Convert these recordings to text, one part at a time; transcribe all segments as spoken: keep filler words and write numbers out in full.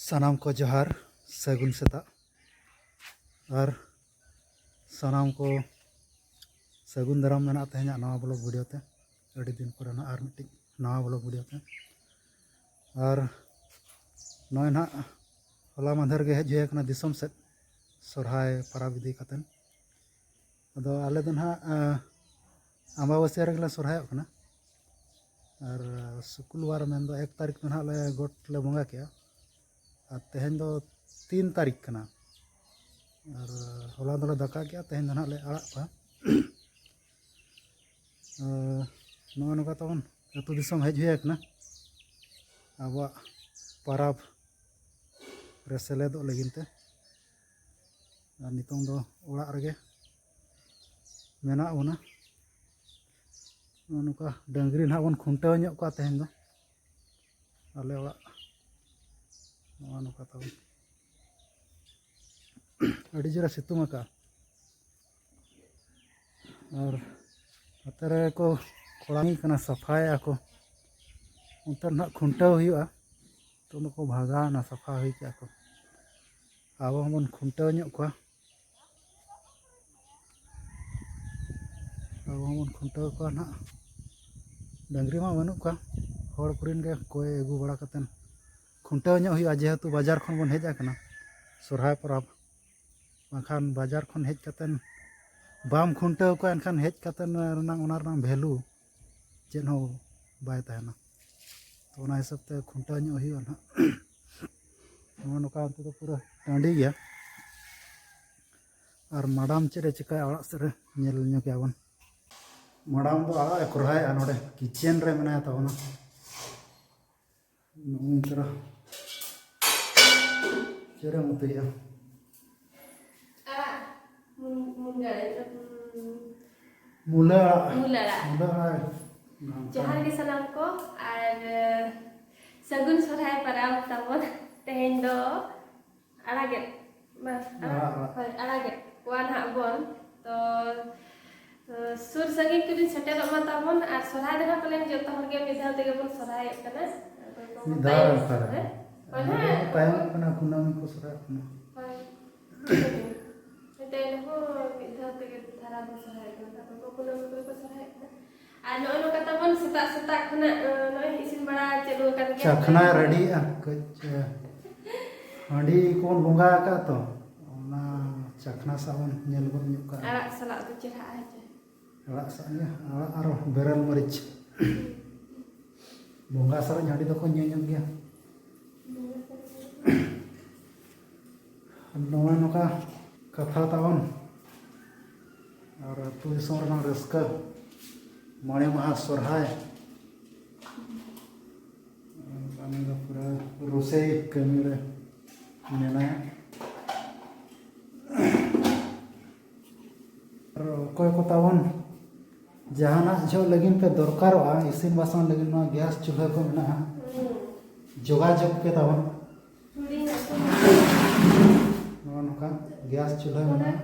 ᱥᱟᱱᱟᱢ ᱠᱚ ᱡᱚᱦᱟᱨ, ᱥᱟᱹᱜᱩᱱ ᱥᱮᱛᱟᱜ᱾ ᱟᱨ ᱥᱟᱱᱟᱢ ᱠᱚ ᱥᱟᱹᱜᱩᱱ ᱫᱟᱨᱟᱢ ᱢᱮᱱᱟᱜᱼᱟ ᱛᱮᱦᱮᱧᱟᱜ ᱱᱟᱣᱟ ᱵᱞᱚᱜ ᱵᱷᱤᱰᱤᱭᱳ ᱛᱮ᱾ ᱟᱹᱰᱤ ᱫᱤᱱ ᱯᱚᱨᱮ ᱱᱟᱜ ᱟᱨ ᱢᱤᱫᱴᱤᱡ ᱱᱟᱣᱟ ᱵᱞᱚᱜ ᱵᱷᱤᱰᱤᱭᱳ ᱛᱮ᱾ ᱟᱨ ᱱᱚᱜᱼᱚᱭ ᱱᱟᱦᱟᱜ ᱦᱚᱞᱟ ᱢᱟᱫᱷᱮᱨ ᱜᱮ ᱦᱮᱡ ᱦᱩᱭ ᱟᱠᱟᱱᱟ ᱫᱤᱥᱚᱢ ᱥᱮᱫ, ᱥᱚᱨᱦᱟᱭ ᱯᱚᱨᱚᱵᱽ ᱤᱫᱤ ᱠᱟᱛᱮᱫ᱾ ᱟᱫᱚ ᱟᱞᱮ ᱫᱚ ᱱᱟᱦᱟᱜ, ᱟᱸ, ᱟᱢᱵᱟᱵᱟᱹᱥᱭᱟᱹ ᱨᱮᱜᱮ ᱞᱮ ᱥᱚᱨᱦᱟᱭᱚᱜ ᱠᱟᱱᱟ᱾ ᱟᱨ ᱥᱩᱠᱩᱞᱵᱟᱨ ᱢᱮᱱᱫᱚ ᱮᱠ ᱛᱟᱹᱨᱤᱠᱷ ᱫᱚ ᱱᱟᱦᱟᱜ ᱞᱮ ᱜᱚᱴ ᱞᱮ ᱵᱚᱸᱜᱟ ᱠᱮᱜᱼᱟ᱾ ᱟᱨ ᱛᱮᱦᱮᱧ ᱫᱚ ᱛᱤᱱ ᱛᱟᱹᱨᱤᱠᱷ ᱠᱟᱱᱟ᱾ ᱟᱨ ᱦᱚᱞᱟ ᱫᱚᱞᱮ ᱫᱟᱠᱟ ᱠᱮᱜᱼᱟ, ᱛᱮᱦᱮᱧ ᱫᱚ ᱱᱟᱦᱟᱜ ᱞᱮ ᱟᱲᱟᱜ ᱠᱚᱣᱟ᱾ ᱟᱨ ᱱᱚᱜᱼᱚ ᱱᱚᱝᱠᱟ ᱛᱟᱵᱚᱱ ᱟᱹᱛᱩ ᱫᱤᱥᱚᱢ ᱦᱮᱡ ᱦᱩᱭ ᱟᱠᱟᱱᱟ ᱟᱵᱚᱣᱟᱜ ᱯᱚᱨᱚᱵᱽ ᱨᱮ ᱥᱮᱞᱮᱫᱚᱜ ᱞᱟᱹᱜᱤᱫ ᱛᱮ᱾ ᱟᱨ ᱱᱤᱛᱚᱝ ᱫᱚ ᱚᱲᱟᱜ ᱨᱮᱜᱮ ᱢᱮᱱᱟᱜ ᱵᱚᱱᱟ᱾ ᱱᱚᱜᱼᱚ ᱱᱚᱝᱠᱟ ᱰᱟᱹᱝᱨᱤ ᱱᱟᱦᱟᱜ ᱵᱚᱱ ᱠᱷᱩᱱᱴᱟᱹᱣ ᱧᱚᱜ ᱠᱚᱣᱟ ᱛᱮᱦᱮᱧ ᱫᱚ᱾ ᱟᱞᱮ ᱚᱲᱟᱜ ᱱᱚᱜᱼᱚ ᱱᱚᱝᱠᱟ ᱛᱟᱵᱚᱱ᱾ ᱟᱹᱰᱤ ᱡᱳᱨᱮ ᱥᱤᱛᱩᱝ ᱟᱠᱟᱫᱼᱟ᱾ ᱟᱨ ᱱᱚᱛᱮ ᱨᱮᱠᱚ ᱠᱚᱲᱟᱢᱤ ᱠᱟᱱᱟ, ᱥᱟᱯᱷᱟᱭᱮᱫᱼᱟ ᱠᱚ᱾ ᱚᱱᱛᱮ ᱨᱮ ᱱᱟᱦᱟᱜ ᱠᱷᱩᱱᱴᱟᱹᱣ ᱦᱩᱭᱩᱜᱼᱟ᱾ ᱱᱤᱛᱚᱜ ᱫᱚᱠᱚ ᱵᱷᱟᱜᱟᱣᱱᱟ, ᱥᱟᱯᱷᱟ ᱦᱩᱭ ᱠᱮᱜᱼᱟ ᱠᱚ᱾ ᱟᱵᱚ ᱦᱚᱸᱵᱚᱱ ᱠᱷᱩᱱᱴᱟᱹᱣ ᱧᱚᱜ ᱠᱚᱣᱟ᱾ ᱟᱵᱚ ᱦᱚᱸᱵᱚᱱ ᱠᱷᱩᱱᱴᱟᱹᱣ ᱠᱚᱣᱟ ᱱᱟᱦᱟᱜ᱾ ᱰᱟᱹᱝᱨᱤ ᱢᱟ ᱵᱟᱹᱱᱩᱜ ᱠᱚᱣᱟ, ᱦᱚᱲ ᱠᱚᱨᱮᱱ ᱜᱮ ᱠᱚᱭ ᱟᱹᱜᱩ ᱵᱟᱲᱟ ᱠᱟᱛᱮᱫ ᱠᱷᱩᱱᱴᱟᱹᱣ ᱧᱚᱜ ᱦᱩᱭᱩᱜᱼᱟ, ᱡᱮᱦᱮᱛᱩ ᱵᱟᱡᱟᱨ ᱠᱷᱚᱱ ᱵᱚᱱ ᱦᱮᱡ ᱟᱠᱟᱱᱟ ᱥᱚᱨᱦᱟᱭ ᱯᱚᱨᱚᱵᱽ᱾ ᱵᱟᱝᱠᱷᱟᱱ ᱵᱟᱡᱟᱨ ᱠᱷᱚᱱ ᱦᱮᱡ ᱠᱟᱛᱮᱫ ᱵᱟᱢ ᱠᱷᱩᱱᱴᱟᱹᱣ ᱠᱚᱣᱟ, ᱮᱱᱠᱷᱟᱱ ᱦᱮᱡ ᱠᱟᱛᱮᱫ ᱨᱮᱱᱟᱜ, ᱚᱱᱟ ᱨᱮᱱᱟᱜ ᱵᱷᱮᱞᱩ ᱪᱮᱫ ᱦᱚᱸ ᱵᱟᱭ ᱛᱟᱦᱮᱱᱟ᱾ ᱛᱚ, ᱚᱱᱟ ᱦᱤᱥᱟᱹᱵ ᱛᱮ ᱠᱷᱩᱱᱴᱟᱹᱣ ᱧᱚᱜ ᱦᱩᱭᱩᱜᱼᱟ ᱱᱟᱦᱟᱜ᱾ ᱱᱚᱜᱼᱚ ᱱᱚᱝᱠᱟ ᱚᱱᱛᱮ ᱫᱚ ᱯᱩᱨᱟᱹ ᱴᱟᱺᱰᱤ ᱜᱮᱭᱟ᱾ ᱟᱨ ᱢᱟᱰᱟᱢ ᱪᱮᱫ ᱮ ᱪᱤᱠᱟᱹᱭᱟ ᱚᱲᱟᱜ ᱥᱮᱫ ᱨᱮ ᱧᱮᱞ ᱧᱚᱜᱮᱭᱟ ᱵᱚᱱ᱾ ᱢᱟᱰᱟᱢ ᱫᱚ ᱟᱲᱟᱜ ᱮ ᱠᱚᱨᱦᱟᱭᱮᱫᱼᱟ, ᱱᱚᱰᱮ ᱠᱤᱪᱮᱱ ᱨᱮ ᱢᱮᱱᱟᱭ ᱛᱟᱵᱚᱱᱟ᱾ ᱱᱚᱜᱼᱚᱭ ᱛᱚᱨᱟ ᱪᱮᱫ ᱮᱢ ᱩᱛᱩᱭᱮᱫᱼᱟ? ᱟᱲᱟᱜ, ᱢᱩᱱ-, ᱢᱩᱱᱜᱟᱹ ᱟᱲᱟᱜ, ᱩᱸ, ᱢᱩᱞᱟᱹ ᱟᱲᱟᱜ᱾ ᱢᱩᱞᱟᱹ ᱟᱲᱟᱜ᱾ ᱢᱩᱞᱟᱹ ᱟᱲᱟᱜ᱾ ᱡᱚᱦᱟᱨ ᱜᱮ ᱥᱟᱱᱟᱢ ᱠᱚ, ᱟᱨ, ᱥᱟᱹᱜᱩᱱ ᱥᱚᱨᱦᱟᱭ ᱯᱟᱨᱟᱵᱽ ᱛᱟᱵᱚᱱ᱾ ᱛᱮᱦᱮᱧ ᱫᱚ ᱟᱲᱟᱜᱮᱫ, ᱵᱟᱝ, ᱟᱲᱟᱜ, ᱟᱲᱟᱜ, ᱟᱲᱟᱜ᱾ ᱦᱳᱭ, ᱟᱲᱟᱜᱮᱫ ᱠᱚᱣᱟ ᱱᱟᱦᱟᱜ ᱵᱚᱱ᱾ ᱛᱚ, ᱛᱚ, ᱥᱩᱨ ᱥᱟᱺᱜᱤᱧ ᱠᱚᱨᱮᱱ ᱥᱮᱴᱮᱨᱚᱜ ᱢᱟ ᱛᱟᱵᱚᱱ, ᱟᱨ ᱥᱚᱨᱦᱟᱭ ᱫᱚ ᱱᱟᱦᱟᱜ ᱯᱟᱞᱮᱱ ᱡᱚᱛᱚ ᱦᱚᱲ ᱜᱮ ᱢᱤᱫ ᱫᱷᱟᱣ ᱛᱮᱜᱮ ᱵᱚᱱ ᱥᱚᱨᱦᱟᱭᱚᱜ ᱠᱟᱱᱟ᱾ ᱟᱫᱚ ᱢᱤᱫ ᱫᱷᱟᱣ ᱛᱟᱭᱚᱢ ᱨᱮ ᱥᱚᱨᱦᱟᱭ᱾ ᱦᱮᱸ? ᱚᱱᱟ ᱫᱚ ᱛᱟᱭᱚᱢᱚᱜ ᱠᱟᱱᱟ, ᱠᱩᱱᱟᱹᱢᱤ ᱠᱚ ᱥᱚᱨᱦᱟᱭᱚᱜ ᱠᱟᱱᱟ᱾ ᱦᱳᱭ᱾ ᱮᱱᱛᱮ ᱮᱱᱦᱚᱸ ᱢᱤᱫ ᱫᱷᱟᱣ ᱛᱮᱜᱮ ᱫᱷᱟᱨᱟ ᱫᱚ ᱥᱚᱨᱦᱟᱭᱚᱜ ᱠᱟᱱᱟ, ᱛᱟᱨᱯᱚᱨ ᱠᱚ ᱠᱩᱱᱟᱹᱢᱤ ᱠᱚ ᱥᱚᱨᱦᱟᱭᱚᱜ ᱠᱟᱱᱟ᱾ ᱟᱨ ᱱᱚᱜᱼᱚ ᱱᱚᱝᱠᱟ ᱛᱟᱵᱚᱱ ᱥᱮᱛᱟᱜ ᱥᱮᱛᱟᱜ ᱠᱷᱚᱱᱟᱜ, ᱟᱸ, ᱱᱚᱜᱼᱚᱭ ᱤᱥᱤᱱ ᱵᱟᱲᱟ ᱪᱟᱹᱞᱩ ᱟᱠᱟᱱ ᱜᱮᱭᱟ᱾ ᱪᱟᱠᱷᱱᱟ ᱨᱮᱰᱤᱜᱼᱟ ᱠᱟᱹᱡ, ᱟᱸ, ᱦᱟᱺᱰᱤ ᱠᱚᱵᱚᱱ ᱵᱚᱸᱜᱟ ᱟᱠᱟᱫ ᱛᱚ, ᱚᱱᱟ ᱪᱟᱠᱷᱱᱟ ᱥᱟᱵ ᱵᱚᱱ ᱧᱮᱞ ᱜᱚᱫ ᱧᱚᱜ ᱠᱟᱜᱼᱟ᱾ ᱟᱲᱟᱜ ᱥᱟᱞᱟᱜ ᱫᱚ ᱪᱮᱦᱨᱟᱜᱼᱟ, ᱦᱮᱸ ᱪᱮ? ᱟᱲᱟᱜ ᱥᱟᱵ ᱜᱮ, ᱟᱲᱟᱜ ᱟᱨ ᱵᱮᱨᱮᱞ ᱢᱟᱹᱨᱤᱪ᱾ ᱵᱚᱸᱜᱟ ᱥᱟᱨᱮᱡ ᱦᱟᱺᱰᱤ ᱫᱚᱠᱚ ᱧᱩ ᱧᱚᱜ ᱜᱮᱭᱟ᱾ ᱱᱚᱜᱼᱚᱭ ᱱᱚᱝᱠᱟ ᱠᱟᱛᱷᱟ ᱛᱟᱵᱚᱱ᱾ ᱟᱨ ᱟᱹᱛᱩ ᱫᱤᱥᱚᱢ ᱨᱮᱱᱟᱜ ᱨᱟᱹᱥᱠᱟᱹ, ᱢᱚᱬᱮ ᱢᱟᱦᱟ ᱥᱚᱨᱦᱟᱭ᱾ ᱩᱱᱤ ᱫᱚ ᱯᱩᱨᱟᱹ ᱨᱩᱥᱮ ᱠᱟᱹᱢᱤ ᱨᱮ ᱢᱮᱱᱟᱭᱟ᱾ ᱟᱨ ᱚᱠᱚᱭ ᱠᱚ ᱛᱟᱵᱚᱱ ᱡᱟᱦᱟᱱᱟᱜ ᱡᱚᱦᱚᱜ ᱞᱟᱹᱜᱤᱫ ᱯᱮ ᱫᱚᱨᱠᱟᱨᱚᱜᱼᱟ, ᱤᱥᱤᱱ ᱵᱟᱥᱟᱝ ᱞᱟᱹᱜᱤᱫ ᱱᱚᱣᱟ ᱜᱮᱥ ᱪᱩᱞᱦᱟᱹ ᱠᱚ ᱢᱮᱱᱟᱜᱼᱟ, ᱡᱳᱜᱟᱡᱳᱜᱽ ᱯᱮ ᱛᱟᱵᱚᱱ᱾ ᱱᱚᱜᱼᱚ ᱱᱚᱝᱠᱟ ᱜᱮᱥ ᱪᱩᱞᱦᱟᱹ ᱢᱮᱱᱟᱜᱼᱟ᱾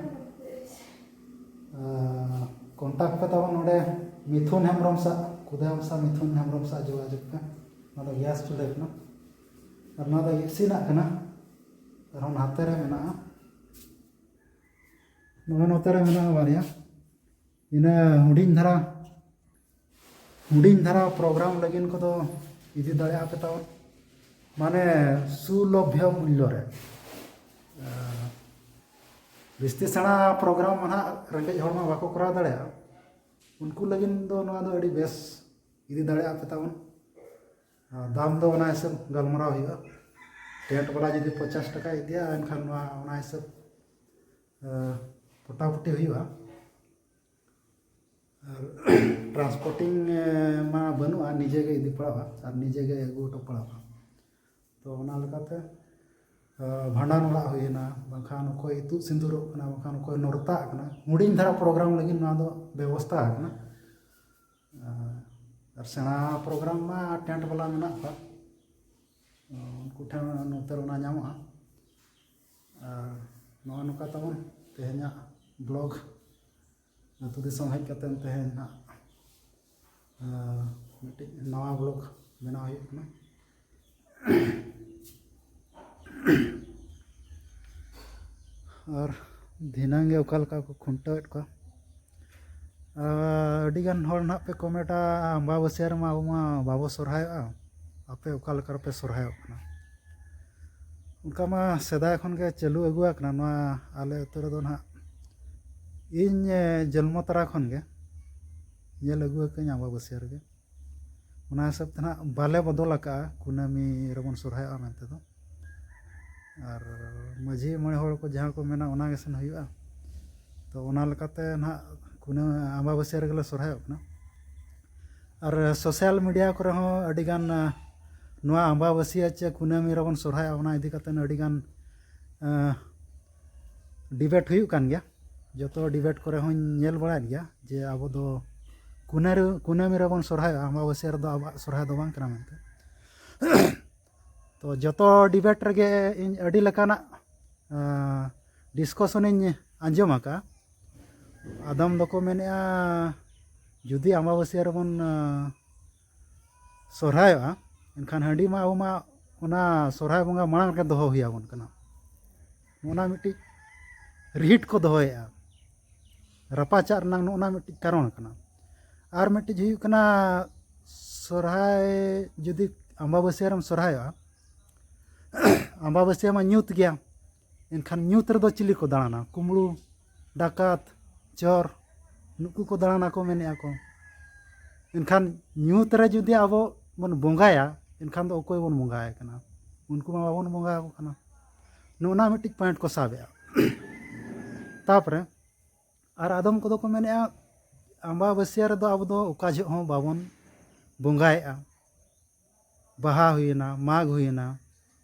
ᱟᱨ ᱠᱚᱱᱴᱟᱠᱴ ᱯᱮ ᱛᱟᱵᱚᱱ ᱱᱚᱰᱮ ᱢᱤᱛᱷᱩᱱ ᱦᱮᱢᱵᱨᱚᱢ ᱥᱟᱶ, ᱠᱩᱫᱟᱹᱢ ᱥᱟᱶ ᱢᱤᱛᱷᱩᱱ ᱦᱮᱢᱵᱨᱚᱢ ᱥᱟᱶ ᱡᱳᱜᱟᱡᱳᱜᱽ ᱯᱮ᱾ ᱱᱚᱣᱟ ᱫᱚ ᱜᱮᱥ ᱪᱩᱞᱦᱟᱹ ᱠᱟᱱᱟ᱾ ᱟᱨ ᱱᱚᱣᱟ ᱫᱚ ᱤᱥᱤᱱᱟᱜ ᱠᱟᱱᱟ᱾ ᱟᱨᱦᱚᱸ ᱱᱟᱛᱮ ᱨᱮ ᱢᱮᱱᱟᱜᱼᱟ᱾ ᱱᱚᱜᱼᱚᱭ ᱱᱚᱛᱮ ᱨᱮ ᱢᱮᱱᱟᱜᱼᱟ ᱵᱟᱨᱭᱟ᱾ ᱤᱱᱟᱹ ᱦᱩᱰᱤᱧ ᱫᱷᱟᱨᱟ, ᱦᱩᱰᱤᱧ ᱫᱷᱟᱨᱟ ᱯᱨᱳᱜᱨᱟᱢ ᱞᱟᱹᱜᱤᱫ ᱠᱚᱫᱚ ᱤᱫᱤ ᱫᱟᱲᱮᱭᱟᱜᱼᱟ ᱯᱮ ᱛᱟᱵᱚᱱ᱾ ᱢᱟᱱᱮ ᱥᱩᱞᱚᱵᱷᱭᱚ ᱢᱩᱞᱞᱚ ᱨᱮ᱾ ᱟᱨ ᱡᱟᱹᱥᱛᱤ ᱥᱮᱬᱟ ᱯᱨᱳᱜᱨᱟᱢ ᱢᱟ ᱱᱟᱦᱟᱜ ᱨᱮᱸᱜᱮᱡ ᱦᱚᱲ ᱢᱟ ᱵᱟᱠᱚ ᱠᱚᱨᱟᱣ ᱫᱟᱲᱮᱭᱟᱜᱼᱟ᱾ ᱩᱱᱠᱩ ᱞᱟᱹᱜᱤᱫ ᱫᱚ ᱱᱚᱣᱟ ᱫᱚ ᱟᱹᱰᱤ ᱵᱮᱥ, ᱤᱫᱤ ᱫᱟᱲᱮᱭᱟᱜᱼᱟ ᱯᱮ ᱛᱟᱵᱚᱱ᱾ ᱟᱨ ᱫᱟᱢ ᱫᱚ ᱚᱱᱟ ᱦᱤᱥᱟᱹᱵ ᱜᱟᱞᱢᱟᱨᱟᱣ ᱦᱩᱭᱩᱜᱼᱟ᱾ ᱴᱮᱱᱴ ᱵᱟᱞᱟ ᱡᱩᱫᱤ ᱯᱚᱧᱪᱟᱥ ᱴᱟᱠᱟᱭ ᱤᱫᱤᱭᱟ, ᱮᱱᱠᱷᱟᱱ ᱱᱚᱣᱟ ᱚᱱᱟ ᱦᱤᱥᱟᱹᱵ, ᱮ, ᱯᱚᱴᱟᱯᱚᱴᱤ ᱦᱩᱭᱩᱜᱼᱟ᱾ ᱟᱨ ᱴᱨᱟᱱᱥᱯᱳᱨᱴᱤᱝ, ᱮ, ᱢᱟ ᱵᱟᱹᱱᱩᱜᱼᱟ, ᱱᱤᱡᱮ ᱜᱮ ᱤᱫᱤ ᱯᱟᱲᱟᱜᱼᱟ ᱟᱨ ᱱᱤᱡᱮ ᱜᱮ ᱟᱹᱜᱩ ᱦᱚᱴᱚ ᱯᱟᱲᱟᱜᱼᱟ᱾ ᱛᱚ ᱚᱱᱟ ᱞᱮᱠᱟᱛᱮ, ᱮ, ᱵᱷᱟᱸᱰᱟᱱ ᱚᱲᱟᱜ ᱦᱩᱭᱮᱱᱟ, ᱵᱟᱝᱠᱷᱟᱱ ᱚᱠᱚᱭ ᱤᱛᱩᱫ ᱥᱤᱸᱫᱩᱨᱚᱜ ᱠᱟᱱᱟ, ᱵᱟᱝᱠᱷᱟᱱ ᱚᱠᱚᱭ ᱱᱚᱨᱛᱟᱜ ᱠᱟᱱᱟ, ᱦᱩᱰᱤᱧ ᱫᱷᱟᱨᱟ ᱯᱨᱳᱜᱨᱟᱢ ᱞᱟᱹᱜᱤᱫ ᱱᱚᱣᱟ ᱫᱚ ᱵᱮᱵᱚᱥᱛᱷᱟ ᱟᱠᱟᱱᱟ᱾ ᱮ, ᱟᱨ ᱥᱮᱬᱟ ᱯᱨᱳᱜᱨᱟᱢ ᱢᱟ ᱴᱮᱱᱴ ᱵᱟᱞᱟ ᱢᱮᱱᱟᱜ ᱠᱚᱣᱟ, ᱩᱱᱠᱩ ᱴᱷᱮᱱ ᱱᱚᱛᱮ ᱨᱮ ᱚᱱᱟ ᱧᱟᱢᱚᱜᱼᱟ᱾ ᱟᱨ ᱱᱚᱜᱼᱚ ᱱᱚᱝᱠᱟ ᱛᱟᱵᱚᱱ ᱛᱮᱦᱮᱧᱟᱜ ᱵᱞᱚᱜ᱾ ᱟᱹᱛᱩ ᱫᱤᱥᱚᱢ ᱦᱮᱡ ᱠᱟᱛᱮᱫ ᱛᱮᱦᱮᱧ ᱦᱟᱸᱜ, ᱟᱨ ᱢᱤᱫᱴᱤᱡ ᱱᱟᱣᱟ ᱵᱞᱚᱜ ᱵᱮᱱᱟᱣ ᱦᱩᱭᱩᱜ ᱠᱟᱱᱟ᱾ ᱟᱨ ᱫᱷᱤᱱᱟᱹᱝ ᱜᱮ ᱚᱠᱟ ᱞᱮᱠᱟ ᱠᱚ ᱠᱷᱩᱱᱴᱟᱹᱣᱮᱫ ᱠᱚᱣᱟ᱾ ᱟᱨ ᱟᱹᱰᱤᱜᱟᱱ ᱦᱚᱲ ᱱᱟᱦᱟᱜ ᱯᱮ ᱠᱚᱢᱮᱱᱴᱟ, "ᱟᱢᱵᱟᱵᱟᱹᱥᱭᱟᱹ ᱨᱮᱢᱟ ᱟᱵᱚ ᱢᱟ ᱵᱟᱵᱚ ᱥᱚᱨᱦᱟᱭᱚᱜᱼᱟ, ᱟᱯᱮ ᱚᱠᱟ ᱞᱮᱠᱟ ᱨᱮᱯᱮ ᱥᱚᱨᱦᱟᱭᱚᱜ ᱠᱟᱱᱟ?" ᱚᱱᱠᱟ ᱢᱟ ᱥᱮᱫᱟᱭ ᱠᱷᱚᱱ ᱜᱮ ᱪᱟᱹᱞᱩ ᱟᱹᱜᱩ ᱟᱠᱟᱱᱟ ᱱᱚᱣᱟ ᱟᱞᱮ ᱟᱹᱛᱩ ᱨᱮᱫᱚ ᱱᱟᱦᱟᱜ᱾ ᱤᱧ ᱮ, ᱡᱚᱱᱢᱚ ᱛᱚᱨᱟ ᱠᱷᱚᱱ ᱜᱮ ᱧᱮᱞ ᱟᱹᱜᱩ ᱟᱠᱟᱫᱟᱹᱧ ᱟᱢᱵᱟᱵᱟᱹᱥᱭᱟᱹ ᱨᱮᱜᱮ᱾ ᱚᱱᱟ ᱦᱤᱥᱟᱹᱵ ᱛᱮ ᱱᱟᱦᱟᱜ ᱵᱟᱞᱮ ᱵᱚᱫᱚᱞ ᱟᱠᱟᱫᱼᱟ ᱠᱩᱱᱟᱹᱢᱤ ᱨᱮᱵᱚᱱ ᱥᱚᱨᱦᱟᱭᱚᱜᱼᱟ ᱢᱮᱱᱛᱮ ᱫᱚ᱾ ᱟᱨ ᱢᱟᱹᱡᱷᱤ ᱢᱚᱬᱮ ᱦᱚᱲ ᱠᱚ ᱡᱟᱦᱟᱸ ᱠᱚ ᱢᱮᱱᱟ ᱚᱱᱟ ᱜᱮᱥᱮ ᱦᱩᱭᱩᱜᱼᱟ᱾ ᱛᱚ ᱚᱱᱟ ᱞᱮᱠᱟᱛᱮ ᱱᱟᱦᱟᱜ ᱠᱩᱱᱟᱹ ᱟᱢᱵᱟᱵᱟᱹᱥᱭᱟᱹ ᱨᱮᱜᱮ ᱞᱮ ᱥᱚᱨᱦᱟᱭᱚᱜ ᱠᱟᱱᱟ᱾ ᱟᱨ ᱥᱳᱥᱟᱞ ᱢᱤᱰᱤᱭᱟ ᱠᱚᱨᱮ ᱦᱚᱸ ᱟᱹᱰᱤᱜᱟᱱ ᱟ, ᱱᱚᱣᱟ ᱟᱢᱵᱟᱵᱟᱹᱥᱭᱟᱹ ᱪᱮ ᱠᱩᱱᱟᱹᱢᱤ ᱨᱮᱵᱚᱱ ᱥᱚᱨᱦᱟᱭᱚᱜᱼᱟ ᱚᱱᱟ ᱤᱫᱤ ᱠᱟᱛᱮ ᱟᱹᱰᱤᱜᱟᱱ ᱟ, ᱰᱤᱵᱮᱴ ᱦᱩᱭᱩᱜ ᱠᱟᱱ ᱜᱮᱭᱟ᱾ ᱡᱚᱛᱚ ᱰᱤᱵᱮᱴ ᱠᱚᱨᱮ ᱦᱚᱸᱧ ᱧᱮᱞ ᱵᱟᱲᱟᱭᱮᱫ ᱜᱮᱭᱟ ᱡᱮ ᱟᱵᱚ ᱫᱚ ᱠᱩᱱᱟᱹᱨᱩ ᱠᱩᱱᱟᱹᱢᱤ ᱨᱮᱵᱚᱱ ᱥᱚᱨᱦᱟᱭᱚᱜᱼᱟ, ᱟᱢᱵᱟᱵᱟᱹᱥᱭᱟᱹ ᱨᱮᱫᱚ ᱟᱵᱚᱣᱟᱜ ᱥᱚᱨᱦᱟᱭ ᱫᱚ ᱵᱟᱝ ᱠᱟᱱᱟ ᱢᱮᱱᱛᱮ᱾ ᱛᱚ ᱡᱚᱛᱚ ᱰᱤᱵᱮᱴ ᱨᱮᱜᱮ ᱤᱧ ᱟᱹᱰᱤ ᱞᱮᱠᱟᱱᱟᱜ ᱰᱤᱥᱠᱚᱥᱚᱱᱤᱧ ᱟᱸᱡᱚᱢ ᱟᱠᱟᱫᱼᱟ᱾ ᱟᱫᱚᱢ ᱫᱚᱠᱚ ᱢᱮᱱᱮᱫᱼᱟ, ᱡᱩᱫᱤ ᱟᱢᱵᱟᱵᱟᱹᱥᱭᱟᱹ ᱨᱮᱵᱚᱱ ᱟ, ᱥᱚᱨᱦᱟᱭᱚᱜᱼᱟ, ᱮᱱᱠᱷᱟᱱ ᱦᱟᱺᱰᱤ ᱢᱟ ᱟᱵᱚ ᱢᱟ ᱚᱱᱟ ᱥᱚᱨᱦᱟᱭ ᱵᱚᱸᱜᱟ ᱢᱟᱲᱟᱝ ᱨᱮ ᱫᱚᱦᱚ ᱦᱩᱭ ᱟᱵᱚᱱ ᱠᱟᱱᱟ᱾ ᱚᱱᱟ ᱢᱤᱫᱴᱤᱡ ᱨᱤᱦᱤᱴ ᱠᱚ ᱫᱚᱦᱚᱭᱮᱫᱼᱟ, ᱨᱟᱯᱟᱪᱟᱜ ᱨᱮᱱᱟᱜ ᱱᱚᱜᱼᱚ ᱱᱟ ᱢᱤᱫᱴᱤᱡ ᱠᱟᱨᱚᱱ ᱠᱟᱱᱟ᱾ ᱟᱨ ᱢᱤᱫᱴᱤᱡ ᱦᱩᱭᱩᱜ ᱠᱟᱱᱟ, ᱥᱚᱨᱦᱟᱭ ᱡᱩᱫᱤ ᱟᱢᱵᱟᱵᱟᱹᱥᱭᱟᱹ ᱨᱮᱢ ᱥᱚᱨᱦᱟᱭᱚᱜᱼᱟ, ᱟᱢᱵᱟᱵᱟᱹᱥᱭᱟᱹ ᱢᱟ ᱧᱩᱛ ᱜᱮᱭᱟ, ᱮᱱᱠᱷᱟᱱ ᱧᱩᱛ ᱨᱮᱫᱚ ᱪᱤᱞᱤ ᱠᱚ ᱫᱟᱬᱟᱱᱟ? ᱠᱩᱢᱵᱽᱲᱩ, ᱰᱟᱠᱟᱛ, ᱪᱳᱨ, ᱱᱩᱠᱩ ᱠᱚ ᱫᱟᱬᱟᱱᱟ ᱠᱚ ᱢᱮᱱᱮᱫᱼᱟ ᱠᱚ᱾ ᱮᱱᱠᱷᱟᱱ ᱧᱩᱛ ᱨᱮ ᱡᱩᱫᱤ ᱟᱵᱚ ᱵᱚᱱ ᱵᱚᱸᱜᱟᱭᱟ, ᱮᱱᱠᱷᱟᱱ ᱫᱚ ᱚᱠᱚᱭ ᱵᱚᱱ ᱵᱚᱸᱜᱟᱭ ᱠᱟᱱᱟ? ᱩᱱᱠᱩ ᱢᱟ ᱵᱟᱵᱚᱱ ᱵᱚᱸᱜᱟ ᱟᱠᱚ ᱠᱟᱱᱟ᱾ ᱱᱚᱜᱼᱚ ᱱᱟ ᱢᱤᱫᱴᱤᱡ ᱯᱚᱭᱮᱱᱴ ᱠᱚ ᱥᱟᱵᱮᱜᱼᱟ᱾ ᱛᱟᱯᱚᱨᱮ ᱟᱨ ᱟᱫᱚᱢ ᱠᱚᱫᱚ ᱠᱚ ᱢᱮᱱᱮᱫᱼᱟ, ᱟᱢᱵᱟᱵᱟᱹᱥᱭᱟᱹ ᱨᱮᱫᱚ ᱟᱵᱚ ᱫᱚ ᱚᱠᱟ ᱡᱚᱦᱚᱜ ᱦᱚᱸ ᱵᱟᱵᱚᱱ ᱵᱚᱸᱜᱟᱭᱮᱫᱼᱟ᱾ ᱵᱟᱦᱟ ᱦᱩᱭᱮᱱᱟ, ᱢᱟᱜᱽ ᱦᱩᱭᱮᱱᱟ,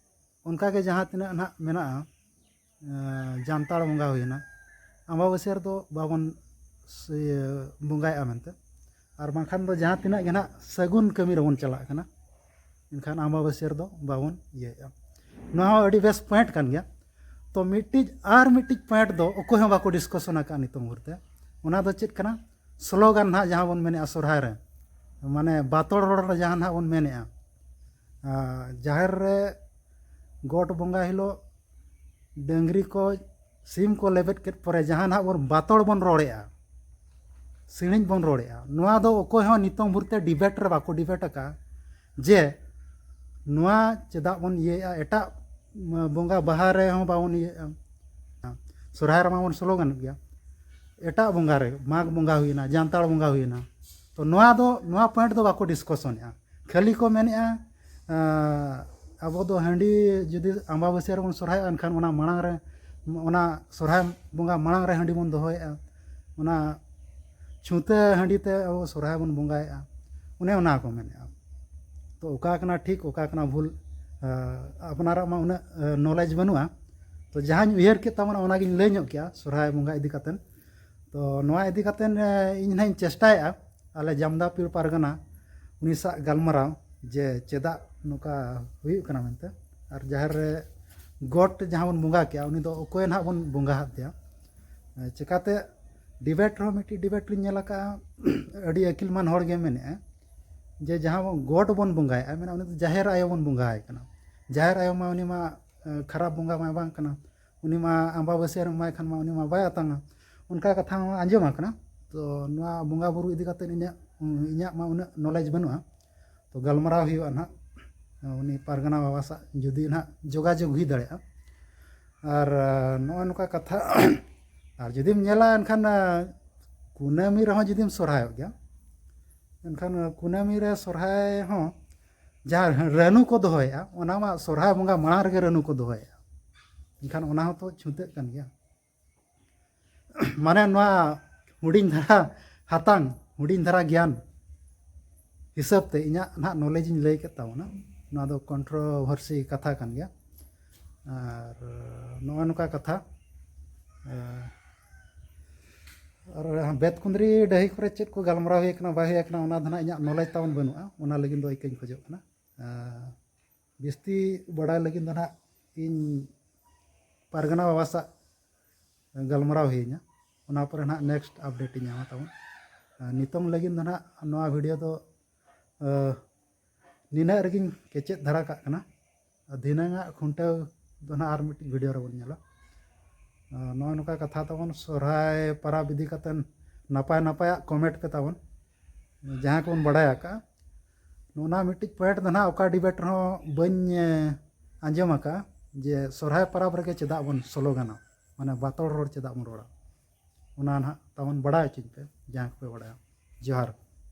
ᱚᱱᱠᱟᱜᱮ ᱡᱟᱦᱟᱸ ᱛᱤᱱᱟᱹᱜ ᱱᱟᱦᱟᱜ ᱢᱮᱱᱟᱜᱼᱟ, ᱮᱸ, ᱡᱟᱱᱛᱟᱲ ᱵᱚᱸᱜᱟ ᱦᱩᱭᱮᱱᱟ, ᱟᱢᱵᱟᱵᱟᱹᱥᱭᱟᱹ ᱨᱮᱫᱚ ᱵᱟᱵᱚᱱ ᱥ-, ᱤᱭᱟᱹ, ᱵᱚᱸᱜᱟᱭᱮᱫᱼᱟ ᱢᱮᱱᱛᱮ᱾ ᱟᱨ ᱵᱟᱝᱠᱷᱟᱱ ᱫᱚ ᱡᱟᱦᱟᱸ ᱛᱤᱱᱟᱹᱜ ᱜᱮ ᱱᱟᱦᱟᱜ ᱥᱟᱹᱜᱩᱱ ᱠᱟᱹᱢᱤ ᱨᱮᱵᱚᱱ ᱪᱟᱞᱟᱜ ᱠᱟᱱᱟ, ᱮᱱᱠᱷᱟᱱ ᱟᱢᱵᱟᱵᱟᱹᱥᱭᱟᱹ ᱨᱮᱫᱚ ᱵᱟᱵᱚᱱ ᱤᱭᱟᱹᱭᱮᱫᱼᱟ᱾ ᱱᱚᱣᱟ ᱦᱚᱸ ᱟᱹᱰᱤ ᱵᱮᱥ ᱯᱚᱭᱮᱱᱴ ᱠᱟᱱ ᱜᱮᱭᱟ᱾ ᱛᱚ ᱢᱤᱫᱴᱤᱡ ᱟᱨ ᱢᱤᱫᱴᱤᱡ ᱯᱚᱭᱮᱱᱴ ᱫᱚ ᱚᱠᱚᱭ ᱦᱚᱸ ᱵᱟᱠᱚ ᱰᱤᱥᱠᱟᱥᱚᱱ ᱟᱠᱟᱫ ᱱᱤᱛᱚᱝ ᱢᱩᱦᱩᱨᱛᱮ, ᱚᱱᱟ ᱫᱚ ᱪᱮᱫ ᱠᱟᱱᱟ? ᱥᱞᱳᱜᱟᱱ ᱱᱟᱦᱟᱜ ᱡᱟᱦᱟᱸ ᱵᱚᱱ ᱢᱮᱱᱮᱫᱼᱟ ᱥᱚᱨᱦᱟᱭ ᱨᱮ, ᱢᱟᱱᱮ ᱵᱟᱛᱚᱲ ᱨᱚᱲ ᱨᱮ ᱡᱟᱦᱟᱸ ᱱᱟᱦᱟᱜ ᱵᱚᱱ ᱢᱮᱱᱮᱫᱼᱟ, ᱟᱨ ᱡᱟᱦᱮᱨ ᱨᱮ ᱜᱚᱴ ᱵᱚᱸᱜᱟ ᱦᱤᱞᱳᱜ ᱰᱟᱹᱝᱨᱤ ᱠᱚ ᱥᱤᱢ ᱠᱚ ᱞᱮᱵᱮᱫ ᱠᱮᱫ ᱯᱚᱨᱮ ᱡᱟᱦᱟᱸ ᱱᱟᱦᱟᱜ ᱵᱚᱱ ᱵᱟᱛᱚᱲ ᱵᱚᱱ ᱨᱚᱲᱮᱫᱼᱟ, ᱥᱤᱬᱤᱡ ᱵᱚᱱ ᱨᱚᱲᱮᱫᱼᱟ, ᱱᱚᱣᱟ ᱫᱚ ᱚᱠᱚᱭ ᱦᱚᱸ ᱱᱤᱛᱚᱝ ᱵᱷᱳᱨ ᱛᱮ ᱰᱤᱵᱮᱴ ᱨᱮ ᱵᱟᱠᱚ ᱰᱤᱵᱮᱴ ᱟᱠᱟᱫᱼᱟ ᱡᱮ ᱱᱚᱣᱟ ᱪᱮᱫᱟᱜ ᱵᱚᱱ ᱤᱭᱟᱹᱭᱮᱫᱼᱟ᱾ ᱮᱴᱟᱜ ᱵᱚᱸᱜᱟ ᱵᱟᱦᱟ ᱨᱮᱦᱚᱸ ᱵᱟᱵᱚᱱ ᱤᱭᱟᱹᱭᱮᱫᱼᱟ, ᱥᱚᱨᱦᱟᱭ ᱨᱮᱢᱟ ᱵᱚᱱ ᱥᱞᱳᱜᱟᱱᱮᱫ ᱜᱮᱭᱟ᱾ ᱮᱴᱟᱜ ᱵᱚᱸᱜᱟ ᱨᱮ, ᱢᱟᱜᱽ ᱵᱚᱸᱜᱟ ᱦᱩᱭᱮᱱᱟ, ᱡᱟᱱᱛᱟᱲ ᱵᱚᱸᱜᱟ ᱦᱩᱭᱮᱱᱟ, ᱛᱚ ᱱᱚᱣᱟ ᱫᱚ, ᱱᱚᱣᱟ ᱯᱚᱭᱮᱱᱴ ᱫᱚ ᱵᱟᱠᱚ ᱰᱤᱥᱠᱚᱥᱚᱱᱮᱫᱼᱟ᱾ ᱠᱷᱟᱹᱞᱤ ᱠᱚ ᱢᱮᱱᱮᱫᱼᱟ, ᱟᱵᱚ ᱫᱚ ᱦᱟᱺᱰᱤ ᱡᱩᱫᱤ ᱟᱢᱵᱟᱵᱟᱹᱥᱭᱟᱹ ᱨᱮᱵᱚᱱ ᱥᱚᱨᱦᱟᱭᱚᱜᱼᱟ, ᱮᱱᱠᱷᱟᱱ ᱚᱱᱟ ᱢᱟᱲᱟᱝ ᱨᱮ, ᱚᱱᱟ ᱥᱚᱨᱦᱟᱭ ᱵᱚᱸᱜᱟ ᱢᱟᱲᱟᱝ ᱨᱮ ᱦᱟᱺᱰᱤ ᱵᱚᱱ ᱫᱚᱦᱚᱭᱮᱫᱼᱟ, ᱚᱱᱟ ᱪᱷᱩᱸᱛᱟᱹ ᱦᱟᱺᱰᱤ ᱛᱮ ᱟᱵᱚ ᱥᱚᱨᱦᱟᱭ ᱵᱚᱱ ᱵᱚᱸᱜᱟᱭᱮᱫᱼᱟ, ᱚᱱᱮ ᱚᱱᱟ ᱠᱚ ᱢᱮᱱᱮᱫᱼᱟ᱾ ᱛᱚ ᱚᱠᱟ ᱠᱟᱱᱟ ᱴᱷᱤᱠ, ᱚᱠᱟ ᱠᱟᱱᱟ ᱵᱷᱩᱞ, ᱟᱯᱱᱟᱨᱟᱜ ᱢᱟ ᱩᱱᱟᱹᱜ ᱱᱚᱞᱮᱡᱽ ᱵᱟᱹᱱᱩᱜᱼᱟ᱾ ᱛᱚ ᱡᱟᱦᱟᱸᱧ ᱩᱭᱦᱟᱹᱨ ᱠᱮᱫ ᱛᱟᱵᱚᱱᱟ, ᱚᱱᱟᱜᱤᱧ ᱞᱟᱹᱭ ᱧᱚᱜ ᱠᱮᱜᱼᱟ ᱥᱚᱨᱦᱟᱭ ᱵᱚᱸᱜᱟ ᱤᱫᱤ ᱠᱟᱛᱮᱫ᱾ ᱛᱚ ᱱᱚᱣᱟ ᱤᱫᱤ ᱠᱟᱛᱮᱫ ᱤᱧ ᱱᱟᱦᱟᱜ ᱤᱧ ᱪᱮᱥᱴᱟᱭᱮᱫᱼᱟ ᱟᱞᱮ ᱡᱟᱢᱫᱟᱯᱤᱲ ᱯᱟᱨᱜᱟᱱᱟ ᱩᱱᱤ ᱥᱟᱶ ᱜᱟᱞᱢᱟᱨᱟᱣ ᱡᱮ ᱪᱮᱫᱟᱜ ᱱᱚᱝᱠᱟ ᱦᱩᱭᱩᱜ ᱠᱟᱱᱟ ᱢᱮᱱᱛᱮ᱾ ᱟᱨ ᱡᱟᱦᱮᱨ ᱨᱮ ᱜᱚᱴ ᱡᱟᱦᱟᱸ ᱵᱚᱱ ᱵᱚᱸᱜᱟ ᱠᱮᱜᱼᱟ, ᱩᱱᱤ ᱫᱚ ᱚᱠᱚᱭ ᱱᱟᱦᱟᱜ ᱵᱚᱱ ᱵᱚᱸᱜᱟ ᱟᱫᱮᱭᱟ? ᱪᱮᱠᱟᱛᱮ ᱰᱤᱵᱮᱴ ᱨᱮᱦᱚᱸ ᱢᱤᱫᱴᱤᱡ ᱰᱤᱵᱮᱴ ᱨᱤᱧ ᱧᱮᱞ ᱟᱠᱟᱫᱼᱟ, ᱟᱹᱰᱤ ᱟᱹᱠᱤᱞᱢᱟᱱ ᱦᱚᱲ ᱜᱮ ᱢᱮᱱᱮᱫᱼᱟ ᱡᱮ ᱡᱟᱦᱟᱸ ᱵᱚᱱ ᱜᱚᱴ ᱵᱚᱱ ᱵᱚᱸᱜᱟᱭᱮᱫᱼᱟ, ᱢᱮᱱᱟ ᱩᱱᱤ ᱫᱚ ᱡᱟᱦᱮᱨ ᱟᱭᱳ ᱵᱚᱱ ᱵᱚᱸᱜᱟᱭ ᱠᱟᱱᱟ᱾ ᱡᱟᱦᱮᱨ ᱟᱭᱳ ᱢᱟ ᱩᱱᱤ ᱢᱟ ᱠᱷᱟᱨᱟᱯ ᱵᱚᱸᱜᱟ ᱢᱟ ᱵᱟᱝ ᱠᱟᱱᱟ, ᱩᱱᱤ ᱢᱟ ᱟᱢᱵᱟᱵᱟᱹᱥᱭᱟᱹ ᱨᱮ ᱮᱢᱟᱭ ᱠᱷᱟᱱ ᱢᱟ ᱩᱱᱤ ᱢᱟ ᱵᱟᱭ ᱟᱛᱟᱝᱟ, ᱚᱱᱠᱟ ᱠᱟᱛᱷᱟ ᱦᱚᱸ ᱟᱸᱡᱚᱢ ᱟᱠᱟᱱᱟ᱾ ᱛᱚ ᱱᱚᱣᱟ ᱵᱚᱸᱜᱟ ᱵᱩᱨᱩ ᱤᱫᱤ ᱠᱟᱛᱮᱫ ᱤᱧᱟᱹᱜ, ᱤᱧᱟᱹᱜ ᱢᱟ ᱩᱱᱟᱹᱜ ᱱᱚᱞᱮᱡᱽ ᱵᱟᱹᱱᱩᱜᱼᱟ᱾ ᱛᱚ ᱜᱟᱞᱢᱟᱨᱟᱣ ᱦᱩᱭᱩᱜᱼᱟ ᱱᱟᱦᱟᱜ ᱩᱱᱤ ᱯᱟᱨᱜᱟᱱᱟ ᱵᱟᱵᱟ ᱥᱟᱶ ᱡᱩᱫᱤ ᱱᱟᱦᱟᱜ ᱡᱳᱜᱟᱡᱳᱜᱽ ᱦᱩᱭ ᱫᱟᱲᱮᱭᱟᱜᱼᱟ᱾ ᱟᱨ ᱱᱚᱜᱼᱚ ᱱᱚᱝᱠᱟ ᱠᱟᱛᱷᱟ ᱟᱨ ᱡᱩᱫᱤᱢ ᱧᱮᱞᱟ ᱮᱱᱠᱷᱟᱱ ᱠᱩᱱᱟᱹᱢᱤ ᱨᱮᱦᱚᱸ ᱡᱩᱫᱤᱢ ᱥᱚᱨᱦᱟᱭᱚᱜ ᱜᱮᱭᱟ, ᱮᱱᱠᱷᱟᱱ ᱠᱩᱱᱟᱹᱢᱤ ᱨᱮ ᱥᱚᱨᱦᱟᱭ ᱦᱚᱸ ᱡᱟᱦᱟᱸ ᱨᱟᱹᱱᱩ ᱠᱚ ᱫᱚᱦᱚᱭᱮᱫᱼᱟ, ᱚᱱᱟ ᱢᱟ ᱥᱚᱨᱦᱟᱭ ᱵᱚᱸᱜᱟ ᱢᱟᱲᱟᱝ ᱨᱮᱜᱮ ᱨᱟᱹᱱᱩ ᱠᱚ ᱫᱚᱦᱚᱭᱮᱫᱼᱟ᱾ ᱮᱱᱠᱷᱟᱱ ᱚᱱᱟ ᱦᱚᱸᱛᱚ ᱪᱷᱩᱛᱟᱹᱜ ᱠᱟᱱ ᱜᱮᱭᱟ᱾ ᱢᱟᱱᱮ ᱱᱚᱣᱟ ᱦᱩᱰᱤᱧ ᱫᱷᱟᱨᱟ ᱦᱟᱛᱟᱝ, ᱦᱩᱰᱤᱧ ᱫᱷᱟᱨᱟ ᱜᱮᱭᱟᱱ ᱦᱤᱥᱟᱹᱵ ᱛᱮ ᱤᱧᱟᱹᱜ ᱱᱟᱦᱟᱜ ᱱᱚᱞᱮᱡᱽ ᱤᱧ ᱞᱟᱹᱭ ᱠᱮᱫ ᱛᱟᱵᱚᱱᱟ᱾ ᱱᱚᱣᱟ ᱫᱚ ᱠᱚᱱᱴᱨᱳᱵᱷᱟᱨᱥᱤ ᱠᱟᱛᱷᱟ ᱠᱟᱱ ᱜᱮᱭᱟ᱾ ᱟᱨ ᱱᱚᱜᱼᱚ ᱱᱚᱝᱠᱟ ᱠᱟᱛᱷᱟ, ᱟᱨ ᱵᱮᱛᱠᱩᱸᱫᱽᱨᱤ ᱰᱟᱹᱦᱤ ᱠᱚᱨᱮ ᱪᱮᱫ ᱠᱚ ᱜᱟᱞᱢᱟᱨᱟᱣ ᱦᱩᱭ ᱟᱠᱟᱱᱟ, ᱵᱟᱭ ᱦᱩᱭ ᱟᱠᱟᱱᱟ, ᱚᱱᱟ ᱫᱚ ᱱᱟᱦᱟᱜ ᱤᱧᱟᱹᱜ ᱱᱚᱞᱮᱡᱽ ᱛᱟᱵᱚᱱ ᱵᱟᱹᱱᱩᱜᱼᱟ᱾ ᱚᱱᱟ ᱞᱟᱹᱜᱤᱫ ᱫᱚ ᱤᱠᱟᱹᱧ ᱠᱷᱚᱡᱚᱜ ᱠᱟᱱᱟ᱾ ᱵᱤᱥᱛᱤ ᱵᱟᱲᱟᱭ ᱞᱟᱹᱜᱤᱫ ᱫᱚ ᱱᱟᱦᱟᱜ ᱤᱧ ᱯᱟᱨᱜᱟᱱᱟ ᱵᱟᱵᱟ ᱥᱟᱶ ᱜᱟᱞᱢᱟᱨᱟᱣ ᱦᱩᱭ ᱟᱹᱧᱟ, ᱚᱱᱟ ᱯᱚᱨᱮ ᱱᱟᱦᱟᱜ ᱱᱮᱠᱥᱴ ᱟᱯᱰᱮᱴ ᱤᱧ ᱧᱟᱢᱟ ᱛᱟᱵᱚᱱ᱾ ᱱᱤᱛᱚᱝ ᱞᱟᱹᱜᱤᱫ ᱫᱚ ᱱᱟᱦᱟᱜ ᱱᱚᱣᱟ ᱵᱷᱤᱰᱤᱭᱳ ᱫᱚ ᱱᱤᱱᱟᱹᱜ ᱨᱮᱜᱮᱧ ᱠᱮᱪᱮᱫ ᱫᱷᱟᱨᱟ ᱠᱟᱜ ᱠᱟᱱᱟ᱾ ᱫᱷᱤᱱᱟᱹᱝ ᱟᱜ ᱠᱷᱩᱱᱴᱟᱹᱣ ᱫᱚ ᱱᱟᱦᱟᱜ ᱟᱨ ᱢᱤᱫᱴᱤᱡ ᱵᱷᱤᱰᱤᱭᱳ ᱨᱮᱵᱚᱱ ᱧᱮᱞᱟ᱾ ᱟᱨ ᱱᱚᱜᱼᱚᱭ ᱱᱚᱝᱠᱟ ᱠᱟᱛᱷᱟ ᱛᱟᱵᱚᱱ, ᱥᱚᱦᱨᱟᱭ ᱯᱟᱨᱟᱵᱽ ᱤᱫᱤ ᱠᱟᱛᱮᱫ ᱱᱟᱯᱟᱭ ᱱᱟᱯᱟᱭᱟᱜ ᱠᱚᱢᱮᱱᱴ ᱯᱮ ᱛᱟᱵᱚᱱ, ᱡᱟᱦᱟᱸ ᱠᱚᱵᱚᱱ ᱵᱟᱲᱟᱭ ᱟᱠᱟᱫᱼᱟ᱾ ᱚᱱᱟ ᱢᱤᱫᱴᱤᱡ ᱯᱚᱭᱮᱱᱴ ᱫᱚ ᱱᱟᱦᱟᱜ ᱚᱠᱟ ᱰᱤᱵᱮᱴ ᱨᱮᱦᱚᱸ ᱵᱟᱹᱧ ᱟᱸᱡᱚᱢ ᱟᱠᱟᱫᱼᱟ ᱡᱮ ᱥᱚᱦᱨᱟᱭ ᱯᱟᱨᱟᱵᱽ ᱨᱮᱜᱮ ᱪᱮᱫᱟᱜ ᱵᱚᱱ ᱥᱞᱳᱜᱟᱱᱟ, ᱢᱟᱱᱮ ᱵᱟᱛᱚᱞ ᱨᱚᱲ ᱪᱮᱫᱟᱜ ᱵᱚᱱ ᱨᱚᱲᱟ᱾ ᱚᱱᱟ ᱱᱟᱦᱟᱜ ᱛᱟᱵᱚᱱ ᱵᱟᱲᱟᱭ ᱦᱚᱪᱚᱧ ᱯᱮ ᱡᱟᱦᱟᱸ ᱠᱚᱯᱮ ᱵᱟᱲᱟᱭᱟ᱾ ᱡᱚᱦᱟᱨ᱾